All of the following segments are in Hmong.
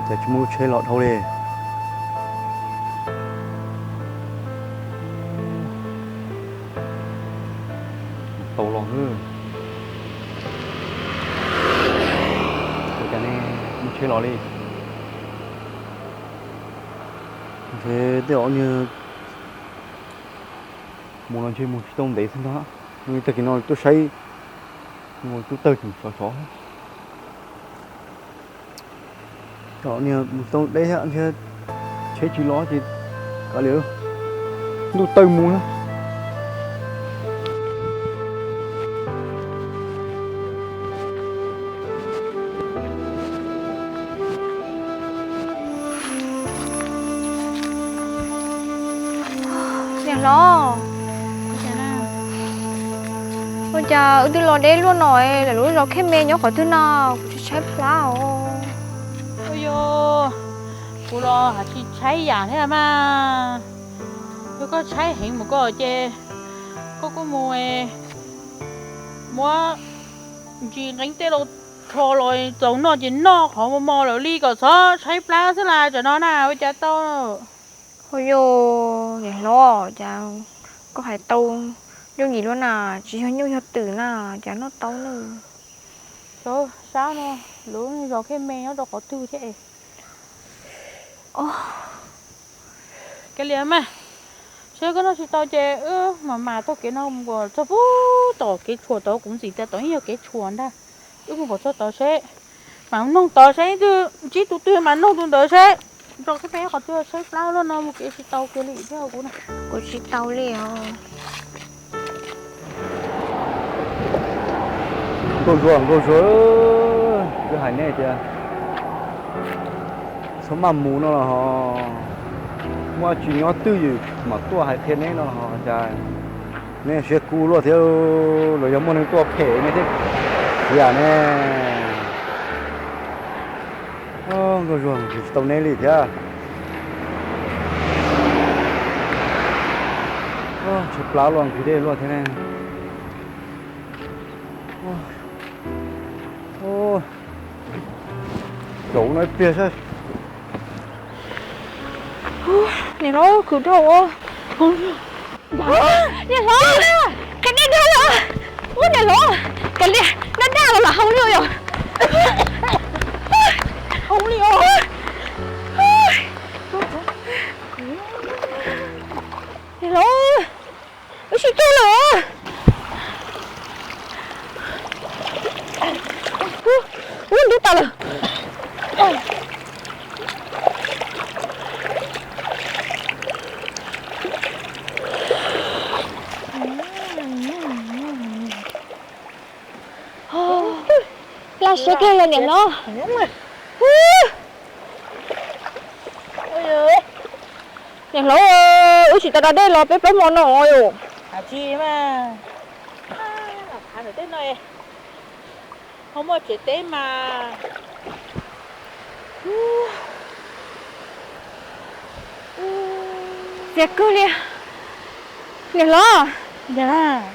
Cas tsis muaj lub tsheb los dhau li. Tau los xwb. Ua cas ne, muaj tsheb los li. Ntshe tej zaum niag mus los ntshe mus tsis tau ntev xwb ntag. Tag kis no tuaj saib, mus tub tawg tseem sov sov. Niag mus tau deb thiab, ntshe tsheb tsis los ces kav liam, ntuj tawg mus na. Niam hlob, ua cas wb twb los deb luaj no, lawv lub zos Khej Me nyob qhov twg no, kuv tsis tshaib plab os. Ua yog, kuv los hais tsis tshaib yam thiab mas, yog koj tshaib heev mus koj ces koj kuj mus muab ntsis nqeeb tej los rho los txaus noj ces noj qhov mos mos lawm li kom txhob tshaib plab xwb las, tsam no na ua cas tau. Ua yog, niam hlob, cas koj hais tau yooj yim luaj na, tsis yog nyuj yog twm na, cas noj tau na. Sab no, lub zos Khej Me nyob rau qhov twg thiab? Kav liam mas, seb koj noj tsis tau ces wb mam mas taug kev no mus kom txog pub tom kev tshuam tod, kuv ntxim tias tod yeej yog kev tshuam ntag. Wb mus kom txog tod seb, mas noog tod seb twg ntsib tus twg mas noog tus ntawd seb. Zos Khej Me qhov twg tshaib plab luaj no mus kev tsis tau kiag li thiab kuv na. Kuv tsis tau li os. Nkauj Zuag, Nkauj Zuag, twb hais nej tias txhob maj mus no los ho, muaj tsis nyob twj ywm mam tuaj hais qhia neb no los ho cas neb siab kub luaj thiab, los yog muaj neeg tuaj phem nej thiab. Yam ne, Nkauj Zuag, tsis tau neb li thiab. Tshaib plab luaj, nqhis dej luaj thiab ne. Zaum no ib pliag saib. Niam hlob, khwv dhau os. Niam hlob, qhia dej dhau lawm. Ub, niam hlob, kav liam, daj daj los lam haus li os. Haus li os. Niam hlob, wb sib ceg lawm. Ub, ntub tas lawm. Laj siab kawg li niam hlob. Niam hlob, wb tsis tau da dej los peb plaub hmo no yom. Ho muaj tsev teb mas. Txias kawg li. Niam hlob, wb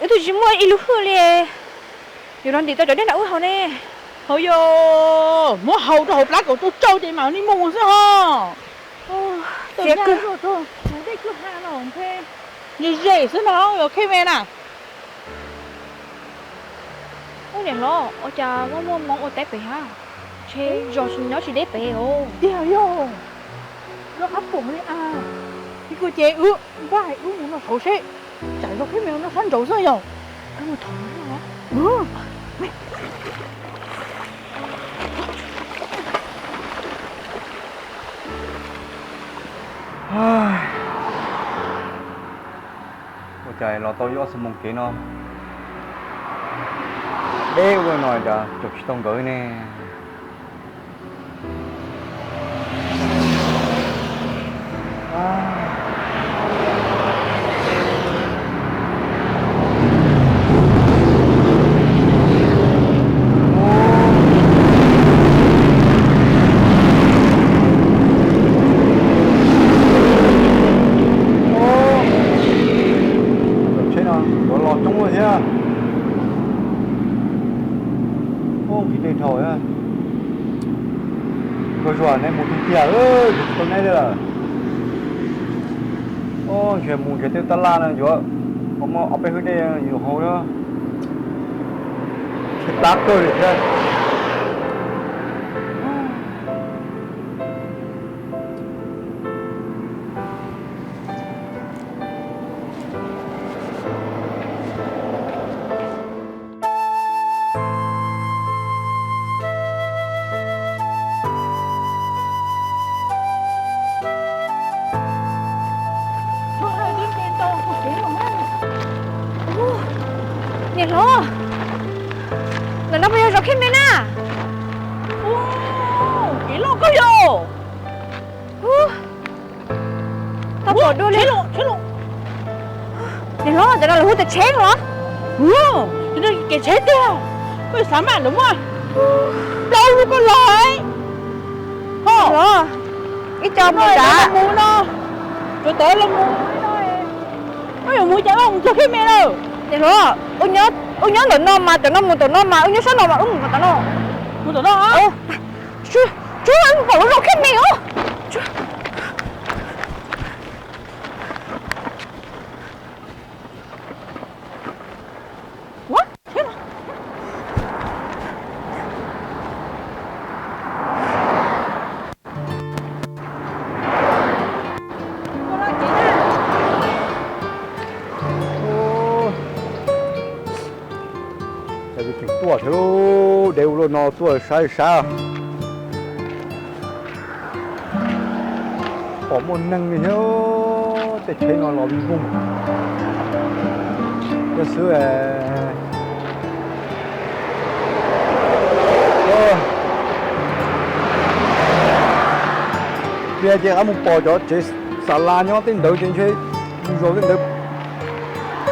twb tsis muaj ib lub hwj li. Yuav los ntim tau cov dej no wb haus ne. Haus yog, muab haus rau hauv plab kom tsau tsau ces mam li mus xwb ho. Txias kawg. Dej kwj ha no ntshe ze ze xwb no, Khej Me na. Ub, niam hlob, ua cas muaj muaj Hmoob ua teb pem hab? Ntshe zos tsis nyob tsis deb pem os. Tiag yog, zoo qab pom li as. Ib kuj ces wb npaj wb mus no saud seb, tsam zos Khej Me no sab nraud xwb yog. Wb mus thov. Ua cas los tau yuav ob xuab moos kev no, deb ua no cas caum tsis tau nkawd ne. Tsheb no yuav los coob thiab. Ub, nqhis dej dhau thiab. Zuag zuag, neb mus tiag tiag, tsis tau neb li lawm. Ntshe mus ntshe twb tab laj no yuav, muaj ob peb hwj dej yus haus na. Tsis tab kawg li thiab. Niam hlob, ntawm no puas yog zos Khej Me na? Kev loj kawg yog. Tau pom dua li. Niam hlob, ntawm no lawv hu tias tsheb los? Kev tsheb tiag, koj xav mas lawv muaj plaub lub koj los. Niam hlob, ib co mus nrad mus no, tsuav tawv los mus. Koj yuav mus cas, koj mus txog Khej Me lawm. Niam hlob, wb nyob ntawm no mas, tam no mus tam no mas, wb nyob sab no mas, wb mus tom no. Mus tom no. Tsuav wb mus pom lub zos Khej Me os. Ces tseem tuaj thiab lauj, deb ua luaj no tuaj saib saib. Pom muaj neeg li thiab, tej tsheb no los vij voog thiab xwb. Tiag ces rov mus pom cov tsev xa las nyob tej ntawd ces ntshe mus zaum tej ntawd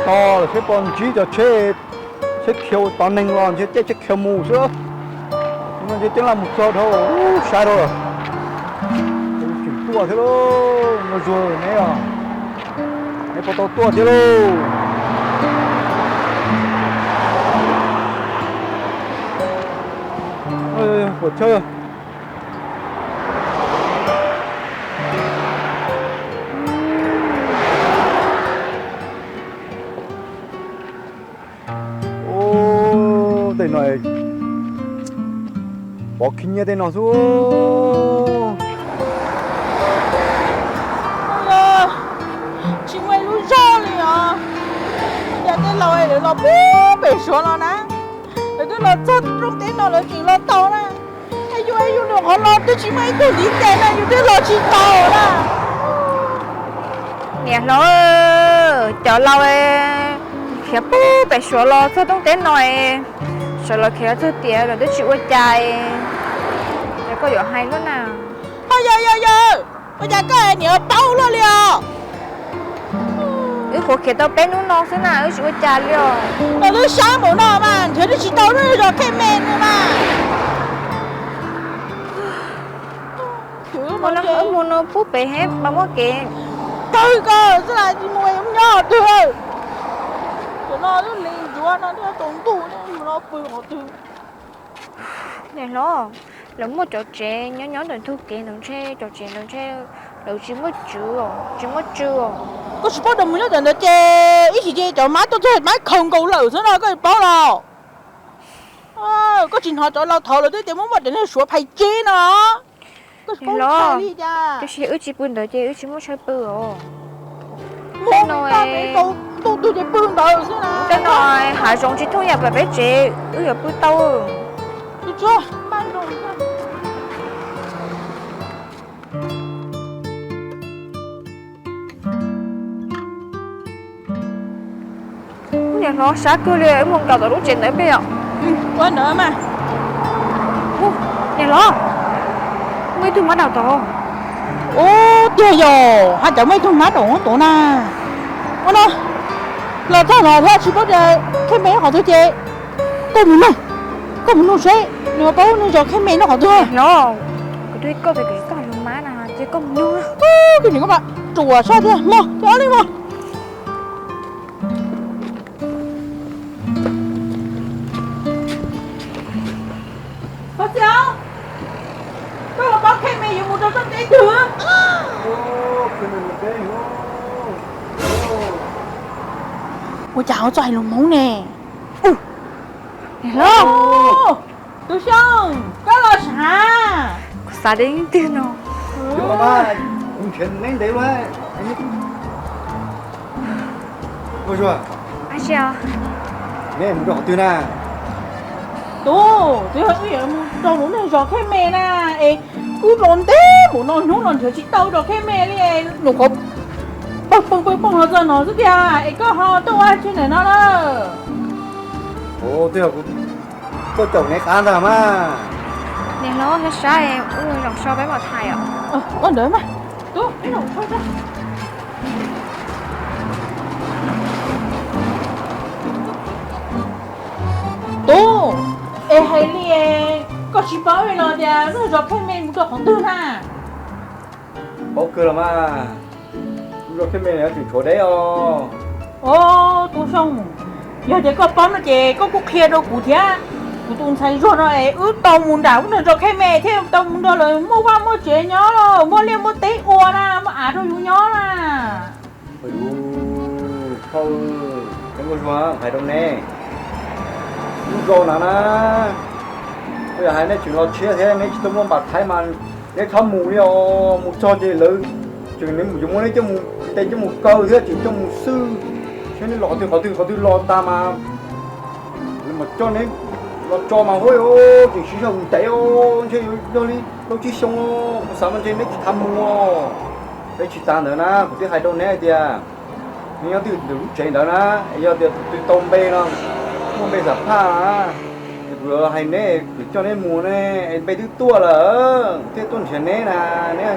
tos lawm seb puas ntsib cov tsheb, tsheb khiav tov neeg los ntshe caij tsheb khiav mus xwb. No ntshe ceeb laj mus txog dhau, sab dhau lawm. Tseem tuaj thiab lauj, zuag zuag neb os. Neb puas tau tuaj thiab lauj? Puas chawj. Ub, tej no pov khib nyiab tej no xwb. Tsis muaj ib lub zog li os. Cas tej laus lawv los puag pem Suav los na, lawv twb los txog roob teb no lawv tseem los tau na. Es yus, yus nyuam qhuav los twb tsis muaj ib tug ntiv tes na, yus twb los tsis tau na. Niam hlob, cov laus khiav puag pem Suav los txog roob teb no, sawv los khiav txog tias lawv twb tsis ua cas, es koj yuav hais luaj na. Ho yog, yog, yog, ua cas koj niam paub luaj li os? Wb qhuav khiav tau peb hnub no xwb na, wb tsis ua cas li os. Los lub sab npaum no mas nrhiav twb tsis tau lub zos Khej Me no mas. Mus no, mus no puag pem heb mas muaj kev. Tawg koj xwb las, tsis mus nyob twg. Cov no twb li ntsuav no twb tsaus ntuj, mus no pw qhov twg? Niam hlob, lawv muaj cov tsev nyob nyob ntawm ntug kev ntawd ntshe, cov tsev ntawd ntshe lawv tsis muaj tswv, tsis muaj tswv. Koj tsis paub, mus nyob ntawm ntawd ces ib chim ces cov mab tuaj txog mab khaws nkaus lawm xwb no, koj paub los? Koj tsis hnov cov laus thaud lawv twb tias muaj muaj cov neeg Suav phais tsib no. Koj tsis paub li cas. Tab sis wb tsis pw ntawd ces wb tsis muaj chaw pw os. Mus no, ntuj twg ces pw ntawd xwb na. Tej no hav zoov tsis thooj yam pem peb tsev, wb yuav pw tau. Niam hlob, sab kawg li, wb mus nkaum tom lub tsev ntawd peb os. Ua ntawd mas. Niam hlob, muaj ib tug mab daum tod. Ub, tiag yog hais tias muaj ib tug mab daum tod na. Ua no, los txog no thiab tsis paub tias Khej Me nyob qhov twg ces koj mus nug, koj mus nug seb nws paub nws zos Khej Me nyob qhov twg. Niam hlob, kuv twb hais koj tias kuv tsis txawj lus mab na, ces koj mus nug. Koj nim koj mas ruam sab tiag, mog, ces ob leeg mog. Pov Txi, koj los paub Khej Cas ho txawj hais lus Hmoob ne? Niam hlob, Tub Xyooj, koj los sav? Kuv xav deb twg no. Neb ntev lawm. Neb mus rau qhov twg na? Tub, twb yog wb yuav mus rau lub niag zos Khej Me na, es wb los ntev mus no hnub no nrhiav tsis tau zos Khej Me li, nyuam qhuav poob poob poob poob los txog no xwb tiag, es koj ho tuaj ua tsi ntawm no lawm? Ua, twb yog kuv tuaj caum neb qab ntag mas. Niam hlob, sab sab es ua zoo so peb mam tham os. Ua ntawd mas, Tub, peb los so. Tub, es hais li, koj tsis paub li los tias lub zos Khej Me mus rau qhov twg na? Paub kawg los mas, lub zos Khej Me no tseem tshuav deb os. Os, Tub Xyooj, yog tias koj paub no ces koj kuj qhia rau kuv thiab. Kuv tus ntxhais Zuag no es wb tau mus nram lub niag zos Khej Me thiab tau mus nrog lawv muaj vaj muaj tsev nyob, muaj liaj muaj teb ua na, muaj av rau yus nyob na. Phauj, Zuag, hais rau neb, lub zos no na, yog hais neb tseem los tshiab thiab neb tsis tau muaj npam thaiv mas neb txhob mus li os. Mus txog ces lawv tseem yuav muab neb coj mus ntes coj mus kaw thiab tseem coj mus xwb. Saib neb los qhov twg qhov twg qhov twg los tag mas lawv mam coj neb los tso mas hauj, tseem siv zog mus ntev os. Ntshe yog li plaub tsib xyoo, kuv xav mas ntshe neb tsis tas mus os. Peb tsis tas ntawd na, kuv twb hais rau neb hais tias neb nyob twg ntawm lub tsev ntawd na, yog tias tus twg tau npe no, muaj npe xam phaj na, es kuv yuav hais neb, kuv coj neb mus ne, es npe twb tuaj lawm, kuv thiaj tuaj nrhiav neb na. Neb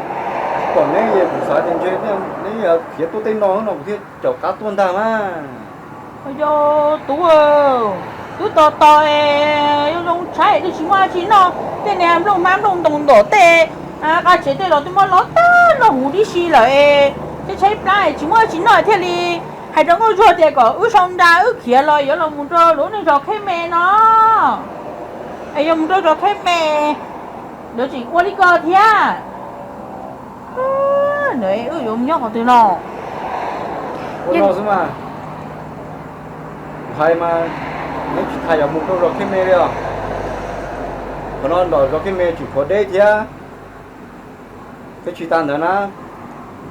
tsis pom neb es kuv xav tias ntshe neb yuav khiav tuaj tej no no kuv thiaj caum qab tuaj ntag mas. Yog Tub, twb tos tos es zoo zoo tshaib twb tsis muaj dab tsi noj, tej niag nplooj hmab nplooj ntoos ntom tej qab tsev tej los twb muab lov tag nrho huv tib si lawm es tshaib tshaib plab es tsis muaj dab tsi noj thiaj li hais rau nkauj Zuag tias kom wb sau nra wb khiav los yuav los mus rau lub niag zos Khej Me no. Es yuav mus rau zos Khej Me, lawv tseem ua li ko thiab. Nws wb yuav mus nyob qhov twg no? Ua no xwb mas. Kuv hais mas neb tsis tas yuav mus rau zos Khej Me li os. Qhov no nram zos Khej Me tseem tshuav deb thiab. Thiab tsis tas ntawd na,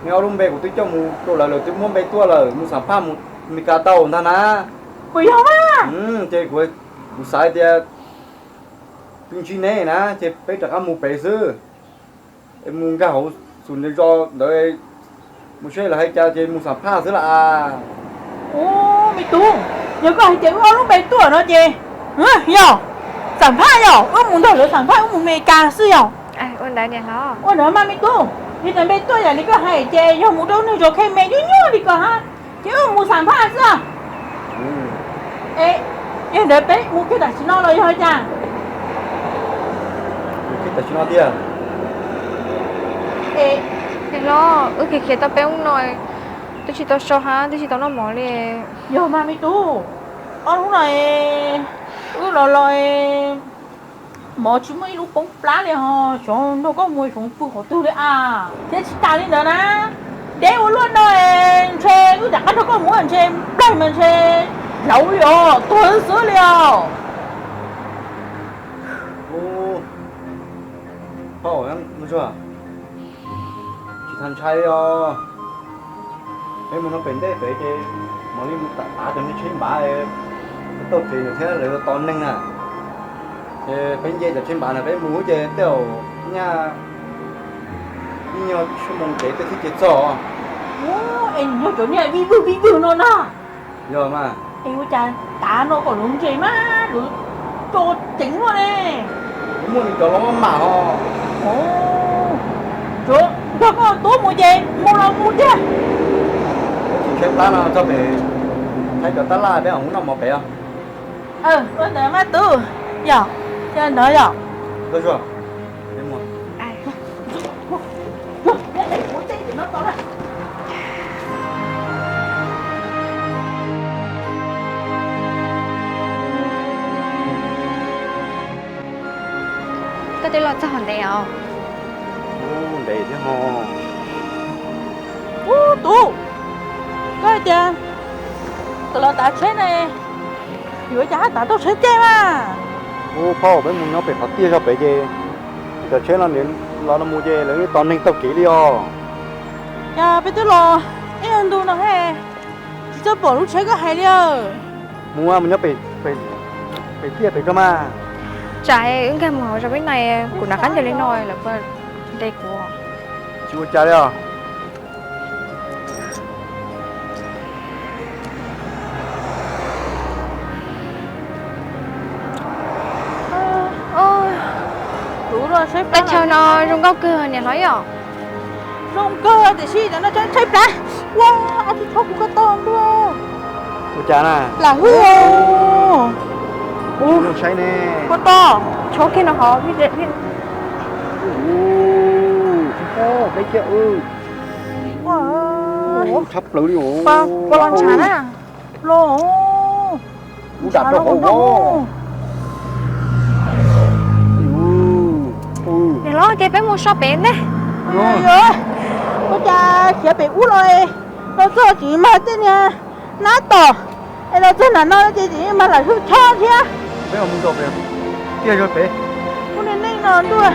neb ob lub npe kuv twb coj mus rau lawv, lawv twb muab npe tuaj lawm, mus xam phaj mus Mes Kas tau ntag na. Puas yog mas? Ces kuv, kuv xav tias twb ntsib neb na ces peb rov qab mus pem xwb. Es mus nkag hauv xum zos ntawd, mus saib lawv hais cas ces mus xam phaj xwb las. Ub, me tub, yog koj hais tias wb ob lub npe tuaj no ces, yog, xam phaj yog, wb mus nrog lawv xam phaj wb mus Mes Kas xwb yog. Ua ntawd mas me tub, yog tias npe tuaj yam li koj hais ces yog mus rau lub niag zos Khej Me nyuaj nyuaj li ko hab, ces wb mus xam phaj xwb. Es yog ntawd peb mus kiag tam sim no los yog cas? Mus kiag tam sim no tiag. Niam hlob, wb khiav khiav tau peb hnub no twb tsis tau so hab twb tsis tau noj mov li. Yog mas me tub, ob hnub no wb los los mov tsis muaj ib lub poob plab li ho, xyov nrog koj mus xyov pw qhov twg li as. Thiab tsis tas li ntawd na, deb ua luaj no ntshe wb rov qab nrog koj mus ntshe nplaig mas ntshe hlauv li os, tuag xwb li os. Ub, Paj Zuag, tsis tas ntshai li os. Peb mus no pem ntej pem ces mam li mus tav cov niag tsheb npav, peb tau tsev ntawd thiab lawv tos neeg na. Ces peb nce cov tsheb npav ntawd peb mus ces tej zaum nyaj ib nyuag xuab moos kev tej thiaj ces txog. Es nws yog cov niag vij vwg vij vwg no na. Yog mas. Es ua cas tav no kom luag ntse mas luag tso ceev luaj ne. Muaj nws cov los maj mam os. Tsuav nrog koj tub mus ces mus los mus tiag. Tsis tshaib plab no txog pem, tshaib cov tab laj peb mam mus noj mov pem os. Ua ntawd mas tub, yog, ua ntawd yog. Koj twb los txog ntev os. Ntev thiab ho. Ub, tub, koj hais tias Los tav tsheb ne, yuav cas haj tav tau tsheb caij mas. Ub, phauj, peb mus nyob pem qhov tiaj zog pem ces cov tsheb no los no mus ces lawv yeej tos neeg taug kev li os. Cas peb twb los ib ntu no he, tsis tau pom lub tsheb koj hais li. Mus, mus nyob pem tiaj pem koj mas. Tsam wb nkag mus hauv zos peb no, kuv rov qab ncaws li no lawv puas ntes kuv? Tsis ua cas li os. Teb chaws no zoo nkauj kawg niam hlob yom. Zoo kawg tiam sis cov no tshaib plab. Ua, ab tsi tshob kuv ko tau ntuj. Ua cas na? Lam hwj. Ub, saib ne. Ko tau. Tshob kiag no hov. Ua, tshab plaws li os. Ua los ntshav na. Los, ub, dam rau hauv os. Niam hlob, ces peb mus so pem ntej. Ua cas khiav pem ub los, los txog tseem mag tej niag nab tom, es los txog nram no ces tseem mag lam hwj tshob thiab. Peb mus nkaum pem tiaj zog pem. Ub, niag neeg no ntuj.